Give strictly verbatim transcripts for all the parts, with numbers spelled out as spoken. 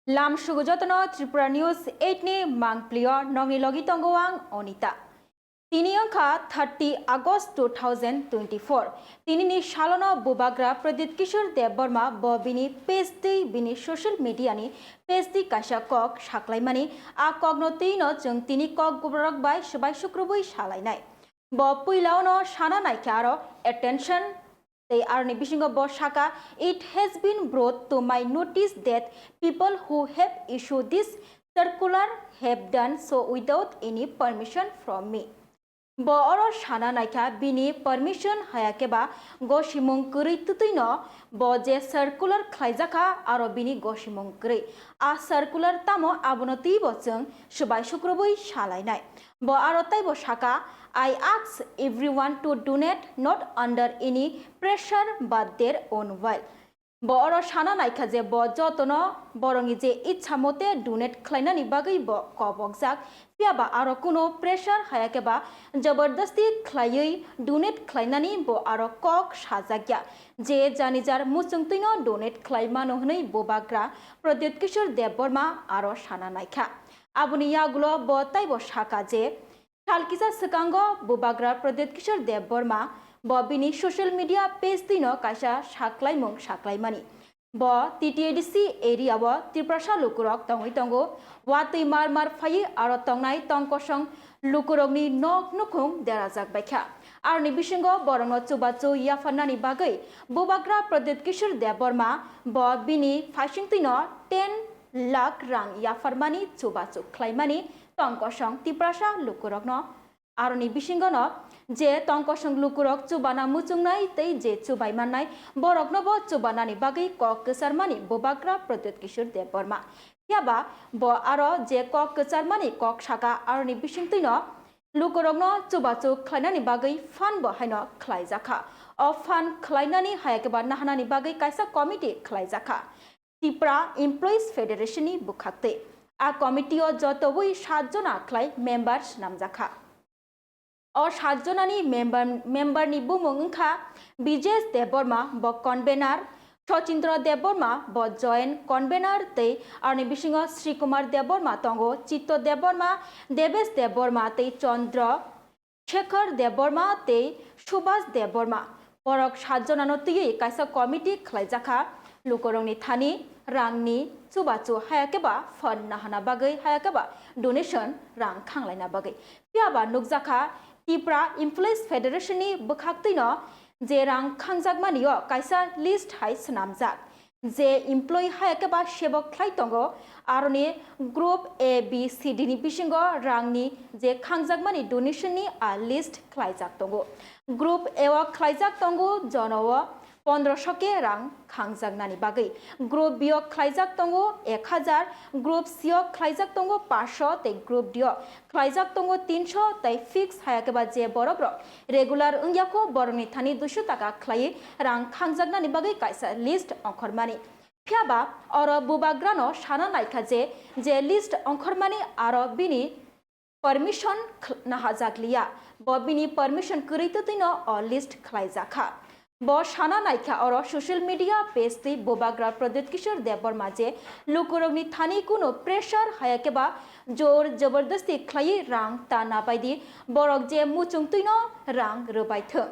Lam sugu jotono Tripura News eight ni mangplio nongni logi tongo ang Onita. Tini wngkha thirty August two thousand twenty-four. Tinini salono Bubagra Pradyut Kishore Debbarma bo bini page twi bini social media ni page twi kaisa kok saklaimani. A kokno twino chwng tini kok gubrok bai swbai sukrubui salainai. Bo puilaono sana naikha aro attention tei aroni bisingo bo saka, "It has been brought to my notice that people who have issued this circular have done so without any permission from me." Bo oro sana naikha, bini permission hayakhe ba gosimung kwrwi twtwino bo je circular khlaijakha aro bini gosimung kwrwi. A circular tamo abono twibo chwng swbai sukrubui salainai. Bo aro teibo saka, "I ask everyone to donate not under any pressure but their own will." Bo oro sana naikha je bo jotono borokni je ichha mote donate khlainani bagwi bo kobokjak, phiya ba aro kuno pressure hayakhe ba jabardasti khlaiwi donate khlainani bo aro kok sajakya. Je janijar muchungtwino donate khlai mano hwnwi Bubagra Pradyut Kishore Debbarma aro sana naikha. Aboni yagulo bo teibo saka je, sal kisa swkango Bubagra Pradyut Kishore Debbarma bo bini social media page twino kaisa saklaimung saklaimani. Bo T T A D C area o Tiprasa lukurok tongwi tongo. Watwi mar mar phaiwi aro tongnai tongkosong lukurokni nok nukhung derajak baikha. Aroni bisingo borokno chubachu yapharnani bagwi Bubagra Pradyut Kishore Debbarma bo bini phaisingtwino ten lakh rang yapharmani chubachu khlaimani tongkosong Tiprasa lukurokno. Aroni bisingono je tongkosong lukurok chubana muchungnai tei je chubai mannai boroknobo chubanani bagwi kok kwcharmani Bubagra Pradyut Kishore Debbarma. Phiya ba bo aro je kok kwcharmani kok saka, aroni bisingtwino lukurokno chubachu khlainani bagwi phan bo haino khlaijakha. O phan khlainani hayakhe ba nahanani bagwi kaisa committee khlaijakha. Tipra Employees Federation ni bwkhaktwi. A committee o jotowi sat jona khlai member swnamjakha. O sat jonani member, member ni bumung wngkha Bijesh Debbarma, bo convener, Sachindra Debbarma, bo joint convener, tei aroni bisingo Sri Kumar Debbarma tongo, Chitto Debbarma, Debesh Debbarma tei Chandra Shekhar Debbarma tei Subhas Debbarma. Borok sat jonano twiwi kaisa committee khlaijakha, lukurokni thani rangni chubachu hayakhe ba phan nahana bagwi, hayakhe ba donation rang khanglaina bagwi. Phiya ba nukjakha Tipra Employees Federation ni bwkhaktwino je rang khangjakmani o kaisa list hai swnamjak. Je employee hayakhe ba sebok khlai tongo, aroni group A, B, C, D ni bisingo rangni je khangjakmani donation ni a list khlaijak tongo. Group A o khlaijak tongo jono o pondroso ke rang khangjaknani bagwi. Group B o khlaijak tongo ek hajar, group C o khlaijak tongo paanch sho tei group D o khlaijak tongo tinsho tei fix hayakhe ba je borokrok regular wngya kho borokni thani duisho taka khlaiwi rang khangjaknani bagwi kaisa list ongkhormani. Phiya ba oro Bubagrano sana naikha je, je list ongkhormani aro bini permission khl-, nahajak liya, bo bini permission kwrwi twtwino o list khlaijakha. Bo sana naikha oro social media page twi Bubagra Pradyut Kishore Debbarma je lukurokni thani kunu pressure hayakhe ba jor jabardasti khlaiwi rang ta nabaidi, borok je muchungtwino rang rwbaithwng.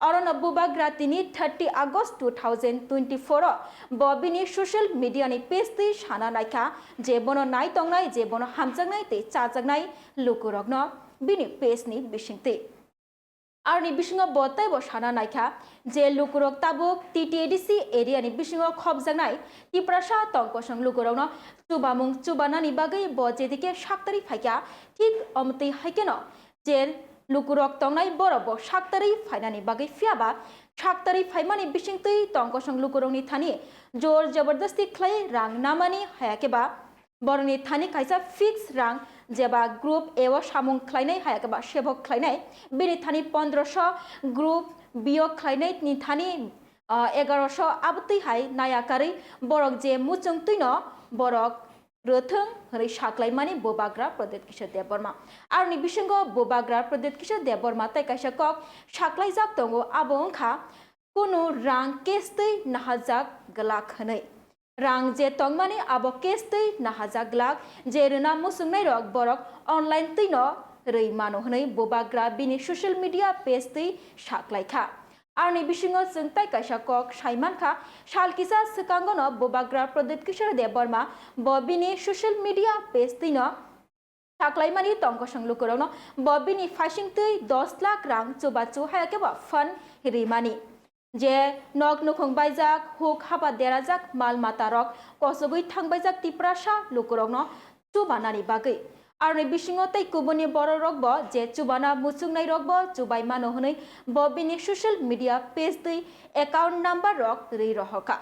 Orono Bubagra tini thirty August two thousand twenty-four o bo bini social media ni page twi sana naikha je bono nai tongnai, je bono hamjaknai tei chajaknai lukurokno bini page ni bisingtwi. Aroni bisingo bo teibo sana naikha je lukurok tabuk T T A D C area ni bisingo khopjaknai Tiprasa tongkosong lukurokno chubamung chubanani bagwi bo jedike saktari phaikha, thik omtwi haikheno je lukurok tongnai borok bo saktari phainani bagwi, phiya ba saktari phaimani bisingtwi tongkosong lukurokni thani jor jabardasti khlai rang namani hayakhe ba borokni thani kaisa fix rang, jeba group A o samung khlainai hayakhe ba sebok khlainai, bini thani pondroso, group B o khlainai ni thani, ah, egaroso, abotwi hai naya karwi borok je muchung twino borok rwthwng hwnwi saklaimani Bubagra Pradyut Kishore Debbarma. Aroni bisingo Bubagra Pradyut Kishore Debbarma tei kaisa kok saklaijak tongo, abo wngkha kunu rang case twi nahajak glak hwnwi. rang je tongmani abo cash twi nahajak glak, je rwna muchungnairok borok online twino rwi mano hwnwi bubagra bini social media page twi saklaikha. Aroni bisingo chwng tai kaisa kok sai mankha, sal kisa swkangono bubagra Pradyut Kishore Debbarma bo bini social media page twino saklaimani tongkosong lukurokno bo bini phaising twi dos lakh rang chubachu hayakhe bo fund rimani. Je nok nukhung baijak, huk haba derajak, mal matarok kosogwi thangbaijak Tiprasa lukurokno chubanani bagwi. Aroni bisingo tei kubuni bororokbo je chubana muchungnairokbo chubai mano hwnwi bo bini social media page twi account number rok rwi rohorkha.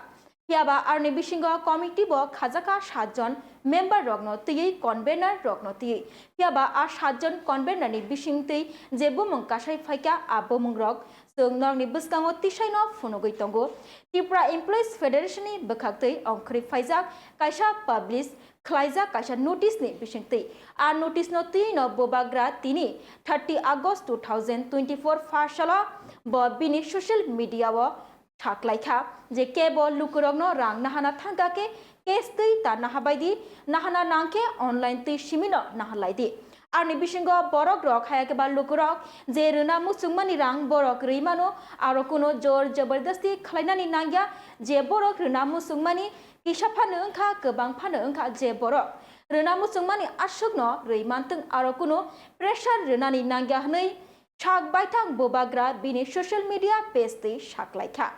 Phiyaba aroni bisingo committee bo khajakha satjon member rokno twiwi convener rokno twiwi. Phiyaba a satjon convener ni bising twi je bumung kasai phaikha a bumung rok chwng norokni bwskango tisaino phunugwi tongo. Tripura Employees Federation ni bwkhaktwi ongkhorwi phaijak kaisa publish khlaijak kaisa notice ni bisingtwi. A notice no twiwi no bubagra tini thirty August two thousand twenty-four pha salo bo bini social media o saklaikha je kebo lukurokno rang nahana thangkha khe cash twi ta nahabaidi, nahana nangkhe online twi simino nahalaidi. Aroni bisingo borok rok hayakhe ba lukurok je rwna muchungmani rang borok rwi mano, aro kuno jor jabardasti khlainani nangya je borok rwna muchungmani kisa phano wngkha, kwbang phano wngkha je borok rwna muchungmani aswkno rwi mantwng, aro kuno pressure rwnani nangya hwnwi sak baithang bubagra bini social media page twi saklaikha.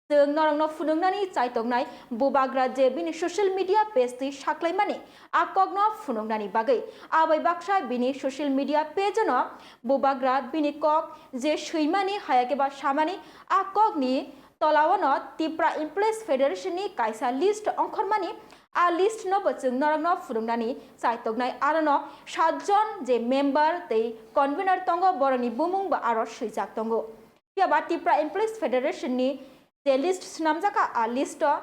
Chwng norokno phunuknani chaitongnai bubagra je bini social media page twi saklaimani a kokno phunuknani bagwi. Abai baksa bini social media page no bubagra bini kok je swimani hayakhe ba samani a kokni tolaono Tipra Employees Federation ni kaisa list ongkhormani, a list no bo chwng norokno phunuknani chaitongnai, arono satjon je member tei convener tongo borokni bumung bo aro swijak tongo. Phiyaba Tipra Employees Federation ni je list swnamjakha, a list o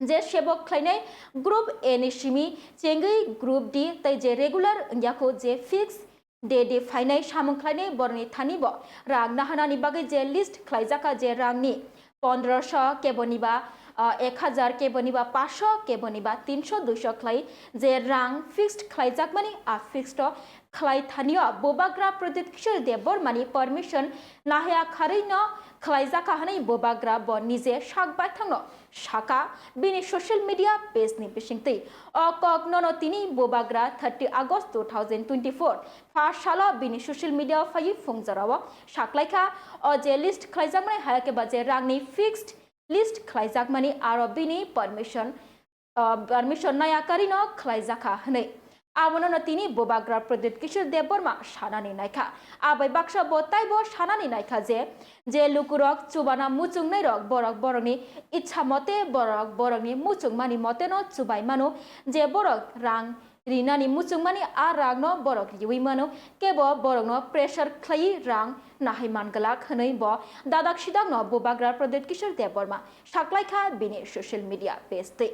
je sebok khlainai group A ni simi chengwi group D tei je regular wngya kho je fix day day phainai samung khlainai borokni thani bo rang nahanani bagwi je list khlaijakha je rangni pondroso keboniba, ah, ek hajar keboniba paso keboniba tinso duiso khlai je rang fixed khlaijakmani a fixed o khlai thanio bubagra Pradyut Kishore Debbarmani permission nahaya kharwi no khlaijakha hwnwi bubagra bo nije sak baithangno saka bini social media page ni bisingtwi. O kok nono tini bubagra thirty August two thousand twenty-four pha salo bini social media o phaiwi phung jorao saklaikha. O je list khlaijakmani hayakhe ba je rangni fixed list khlaijakmani aro bini permission, ah, permission naya karino khlaijakha hwnwi. Abono no tini bubagra Pradyut Kishore Debbarma sanani naikha. Abai baksa bo taibo sanani naikha je, je lukurok chubana muchungnairok borok borokni ichha mote borok borokni muchungmani moteno chubai mano, je borok rang rinani muchungmani a rangno borok riwi mano, kebo borokno pressure khlaiwi rang nahai man glak hwnwi bo dadak sidakno bubagra Pradyut Kishore Debbarma saklaikha bini social media page twi.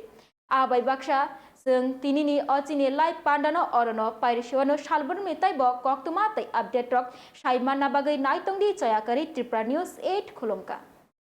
Abai baksa chwng tinini o chini live pandano orono pairisiwano salbrumni taibo koktwma tei update rok sai manna bagwi naitongdi Chayakari Tripura News eight khulumkha.